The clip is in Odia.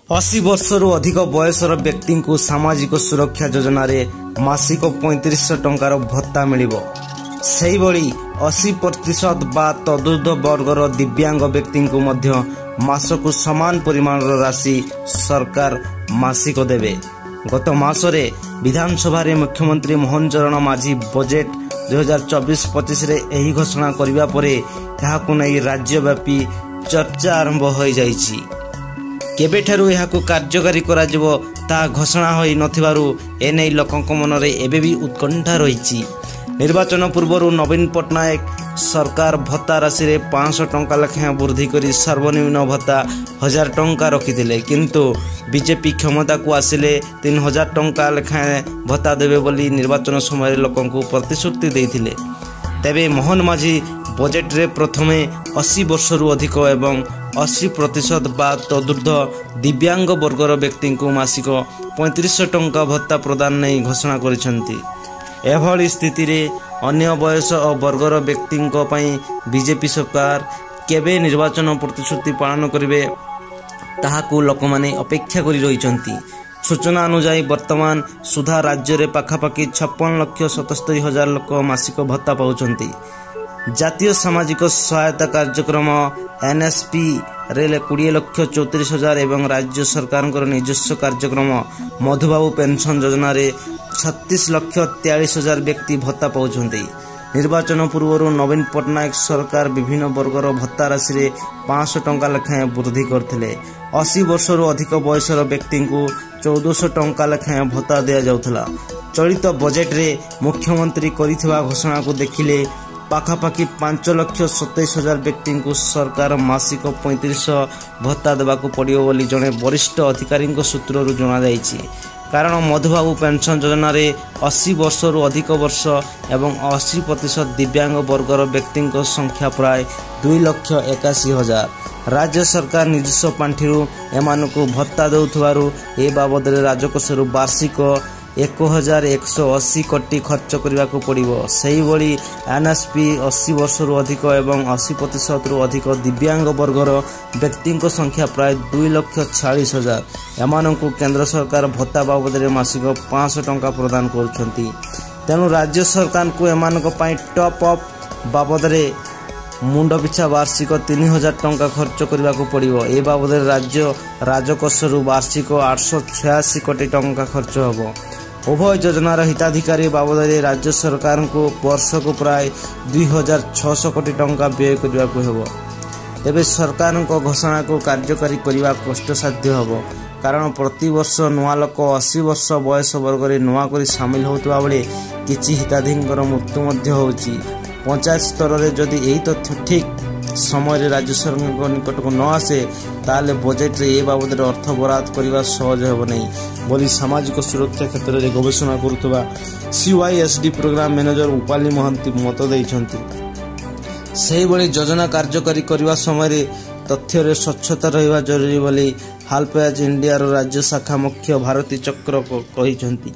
80 ବର୍ଷରୁ ଅଧିକ ବୟସର ବ୍ୟକ୍ତିଙ୍କୁ ସାମାଜିକ ସୁରକ୍ଷା ଯୋଜନାରେ ମାସିକ 3500 ଟଙ୍କାର ଭତ୍ତା ମିଳିବ। ସେହିଭଳି 80% ବା ତଦୁର୍ଦ୍ଧ୍ୱ ବର୍ଗର ଦିବ୍ୟାଙ୍ଗ ବ୍ୟକ୍ତିଙ୍କୁ ମଧ୍ୟ ମାସକୁ ସମାନ ପରିମାଣର ରାଶି ସରକାର ମାସିକ ଦେବେ। ଗତ ମାସରେ ବିଧାନସଭାରେ ମୁଖ୍ୟମନ୍ତ୍ରୀ ମୋହନ ଚରଣ ମାଝୀ ବଜେଟ୍ 2024-25ରେ ଏହି ଘୋଷଣା କରିବା ପରେ ଏହାକୁ ନେଇ ରାଜ୍ୟବ୍ୟାପୀ ଚର୍ଚ୍ଚା ଆରମ୍ଭ ହୋଇଯାଇଛି। କେବେଠାରୁ ଏହାକୁ କାର୍ଯ୍ୟକାରୀ କରାଯିବ ତାହା ଘୋଷଣା ହୋଇ ନଥିବାରୁ ଏନେଇ ଲୋକଙ୍କ ମନରେ ଏବେ ବି ଉତ୍କଣ୍ଠା ରହିଛି। ନିର୍ବାଚନ ପୂର୍ବରୁ ନବୀନ ପଟ୍ଟନାୟକ ସରକାର ଭତ୍ତା ରାଶିରେ 500 ଟଙ୍କା ଲେଖାଏଁ ବୃଦ୍ଧି କରି ସର୍ବନିମ୍ନ ଭତ୍ତା 1000 ଟଙ୍କା ରଖିଥିଲେ। କିନ୍ତୁ ବିଜେପି କ୍ଷମତାକୁ ଆସିଲେ 3000 ଟଙ୍କା ଲେଖାଏଁ ଭତ୍ତା ଦେବେ ବୋଲି ନିର୍ବାଚନ ସମୟରେ ଲୋକଙ୍କୁ ପ୍ରତିଶ୍ରୁତି ଦେଇଥିଲେ। ତେବେ ମୋହନ ମାଝୀ ବଜେଟ୍ରେ ପ୍ରଥମେ 80 ବର୍ଷରୁ ଅଧିକ ଏବଂ 80% ବା ତଦୁର୍ଦ୍ଧ୍ୱ ଦିବ୍ୟାଙ୍ଗ ବର୍ଗର ବ୍ୟକ୍ତିଙ୍କୁ ମାସିକ 3500 ଟଙ୍କା ଭତ୍ତା ପ୍ରଦାନ ନେଇ ଘୋଷଣା କରିଛନ୍ତି। ଏଭଳି ସ୍ଥିତିରେ ଅନ୍ୟ ବୟସ ଓ ବର୍ଗର ବ୍ୟକ୍ତିଙ୍କ ପାଇଁ ବିଜେପି ସରକାର କେବେ ନିର୍ବାଚନ ପ୍ରତିଶ୍ରୁତି ପାଳନ କରିବେ, ତାହାକୁ ଲୋକମାନେ ଅପେକ୍ଷା କରି ରହିଛନ୍ତି। ସୂଚନା ଅନୁଯାୟୀ, ବର୍ତ୍ତମାନ ସୁଦ୍ଧା ରାଜ୍ୟରେ ପାଖାପାଖି 56,77,000 ଲୋକ ମାସିକ ଭତ୍ତା ପାଉଛନ୍ତି। ଜାତୀୟ ସାମାଜିକ ସହାୟତା କାର୍ଯ୍ୟକ୍ରମ ଏନ୍ଏସ୍ପିରେ 20,34,000 ଏବଂ ରାଜ୍ୟ ସରକାରଙ୍କର ନିଜସ୍ୱ କାର୍ଯ୍ୟକ୍ରମ ମଧୁବାବୁ ପେନ୍ସନ୍ ଯୋଜନାରେ 36,43,000 ବ୍ୟକ୍ତି ଭତ୍ତା ପାଉଛନ୍ତି। ନିର୍ବାଚନ ପୂର୍ବରୁ ନବୀନ ପଟ୍ଟନାୟକ ସରକାର ବିଭିନ୍ନ ବର୍ଗର ଭତ୍ତା ରାଶିରେ 500 ଟଙ୍କା ଲେଖାଏଁ ବୃଦ୍ଧି କରିଥିଲେ। 80 ବର୍ଷରୁ ଅଧିକ ବୟସର ବ୍ୟକ୍ତିଙ୍କୁ 1400 ଟଙ୍କା ଲେଖାଏଁ ଭତ୍ତା ଦିଆଯାଉଥିଲା। ଚଳିତ ବଜେଟ୍ରେ ମୁଖ୍ୟମନ୍ତ୍ରୀ କରିଥିବା ଘୋଷଣାକୁ ଦେଖିଲେ ପାଖାପାଖି 5,27,000 ବ୍ୟକ୍ତିଙ୍କୁ ସରକାର ମାସିକ 3500 ଭତ୍ତା ଦେବାକୁ ପଡ଼ିବ ବୋଲି ଜଣେ ବରିଷ୍ଠ ଅଧିକାରୀଙ୍କ ସୂତ୍ରରୁ ଜଣାଯାଇଛି। କାରଣ ମଧୁବାବୁ ପେନ୍ସନ୍ ଯୋଜନାରେ 80 ବର୍ଷରୁ ଅଧିକ ବର୍ଷ ଏବଂ 80% ଦିବ୍ୟାଙ୍ଗ ବର୍ଗର ବ୍ୟକ୍ତିଙ୍କ ସଂଖ୍ୟା ପ୍ରାୟ 2,81,000। ରାଜ୍ୟ ସରକାର ନିଜସ୍ୱ ପାଣ୍ଠିରୁ ଏମାନଙ୍କୁ ଭତ୍ତା ଦେଉଥିବାରୁ ଏ ବାବଦରେ ରାଜକୋଷରୁ ବାର୍ଷିକ 1180 କୋଟି ଖର୍ଚ୍ଚ କରିବାକୁ ପଡ଼ିବ। ସେହିଭଳି ଏନ୍ଏସ୍ପି 80 ବର୍ଷରୁ ଅଧିକ ଏବଂ 80%ରୁ ଅଧିକ ଦିବ୍ୟାଙ୍ଗ ବର୍ଗର ବ୍ୟକ୍ତିଙ୍କ ସଂଖ୍ୟା ପ୍ରାୟ 2,46,000। ଏମାନଙ୍କୁ କେନ୍ଦ୍ର ସରକାର ଭତ୍ତା ବାବଦରେ ମାସିକ 500 ଟଙ୍କା ପ୍ରଦାନ କରୁଛନ୍ତି। ତେଣୁ ରାଜ୍ୟ ସରକାରଙ୍କୁ ଏମାନଙ୍କ ପାଇଁ ଟପ୍ ଅପ୍ ବାବଦରେ ମୁଣ୍ଡ ପିଛା ବାର୍ଷିକ 3000 ଟଙ୍କା ଖର୍ଚ୍ଚ କରିବାକୁ ପଡ଼ିବ। ଏ ବାବଦରେ ରାଜ୍ୟ ରାଜକୋଷରୁ ବାର୍ଷିକ 886 କୋଟି ଟଙ୍କା ଖର୍ଚ୍ଚ ହେବ। ଉଭୟ ଯୋଜନାର ହିତାଧିକାରୀ ବାବଦରେ ରାଜ୍ୟ ସରକାରଙ୍କୁ ବର୍ଷକୁ ପ୍ରାୟ 2600 କୋଟି ଟଙ୍କା ବ୍ୟୟ କରିବାକୁ ହେବ। ତେବେ ସରକାରଙ୍କ ଘୋଷଣାକୁ କାର୍ଯ୍ୟକାରୀ କରିବା କଷ୍ଟସାଧ୍ୟ ହେବ। କାରଣ ପ୍ରତିବର୍ଷ ନୂଆ ଲୋକ 80 ବର୍ଷ ବୟସ ବର୍ଗରେ ନୂଆ କରି ସାମିଲ ହେଉଥିବା ବେଳେ କିଛି ହିତାଧିକାରୀଙ୍କର ମୃତ୍ୟୁ ମଧ୍ୟ ହେଉଛି। ପଞ୍ଚାୟତ ସ୍ତରରେ ଯଦି ଏହି ତଥ୍ୟ ଠିକ୍ ସମୟରେ ରାଜ୍ୟ ସରକାରଙ୍କ ନିକଟକୁ ନ ଆସେ, ତାହେଲେ ବଜେଟ୍ରେ ଏ ବାବଦରେ ଅର୍ଥ ବରାଦ କରିବା ସହଜ ହେବ ନାହିଁ ବୋଲି ସାମାଜିକ ସୁରକ୍ଷା କ୍ଷେତ୍ରରେ ଗବେଷଣା କରୁଥିବା ସିୱାଇଏସ୍ଡି ପ୍ରୋଗ୍ରାମ ମ୍ୟାନେଜର ଉପାଲି ମହାନ୍ତି ମତ ଦେଇଛନ୍ତି। ସେହିଭଳି ଯୋଜନା କାର୍ଯ୍ୟକାରୀ କରିବା ସମୟରେ ତଥ୍ୟରେ ସ୍ୱଚ୍ଛତା ରହିବା ଜରୁରୀ ବୋଲି ହେଲ୍ପଏଜ୍ ଇଣ୍ଡିଆର ରାଜ୍ୟ ଶାଖା ମୁଖ୍ୟ ଭାରତୀ ଚକ୍ର କହିଛନ୍ତି।